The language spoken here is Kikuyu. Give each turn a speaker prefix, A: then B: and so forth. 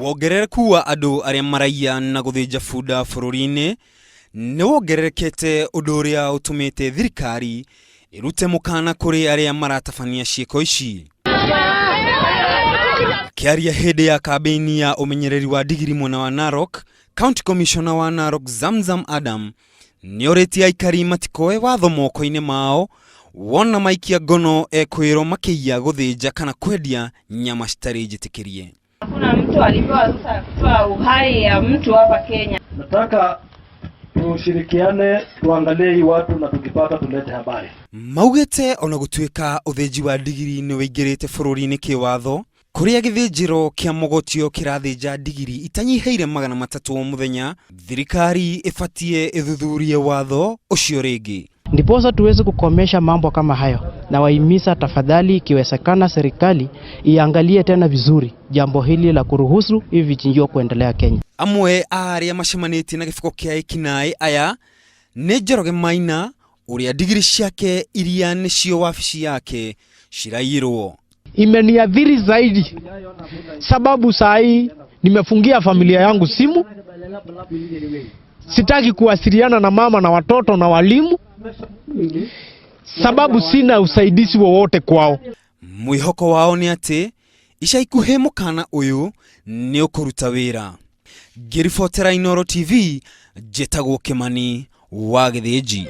A: Wongerereku wa andũ arĩa maraiya na gũthĩnja bunda bũrũri-inĩ nĩ wongererekete ũndũ ũrĩa ũtũmĩte thirikari ĩrute mũkana kũrĩ arĩa maratabania ciĩko ici. Akĩaria hĩndĩ ya kambĩini ya ũmenyereri wa ndigiri mwena wa Narok, County Commissioner wa Narok Zamzam Adam nĩorĩtie aikari matikoe watho moko-inĩ mao wona maikia ngono ekwĩrwo makĩiya gũthĩnja kana kwendia nyama citarĩ njĩtĩkĩrie.
B: Hakuna mtu alipewa ruhusa ya kutoa uhai ya mtu hapa Kenya.
C: Nataka tushirikiane, tuangalie hii watu na tukipata tulete habari.
A: Maugĩte ona gũtuĩka ũthĩnji wa ndigiri nĩ ũingĩrĩte bũrũri-inĩ kĩwatho, kũrĩa gĩthĩnjĩro kĩa Mogotio kĩrathĩnja ndigiri itanyihĩire 300 o mũthenya, thirikari ĩbatiĩ ĩthuthurie watho ũcio rĩngĩ.
D: Ndiposa tuweze kukomesha mambo kama hayo, na wahimiza tafadhali, ikiwezekana serikali iangalie tena vizuri jambo hili la kuruhusu hivi vichinjio kuendelea Kenya.
A: Amwe a arĩa macemanĩtie na gĩboko kĩa ekinaĩ aya nĩ Njoroge Maina ũrĩa ndigiri ciake iria nĩcio wabici yake ciraiyirwo.
E: Imeniathiri zaidi sababu saa hii nimefungia familia yangu simu, sitaki kuwasiliana na mama na watoto na walimu sababu sina usaidizi wowote kwao.
A: Mwĩhoko wao nĩ atĩ ica ikuhĩ mũkana ũyũ nĩ ũkũruta wĩra. Ngĩribotera Inooro TV, njĩtagwo Kĩmani wa Gĩthĩnji.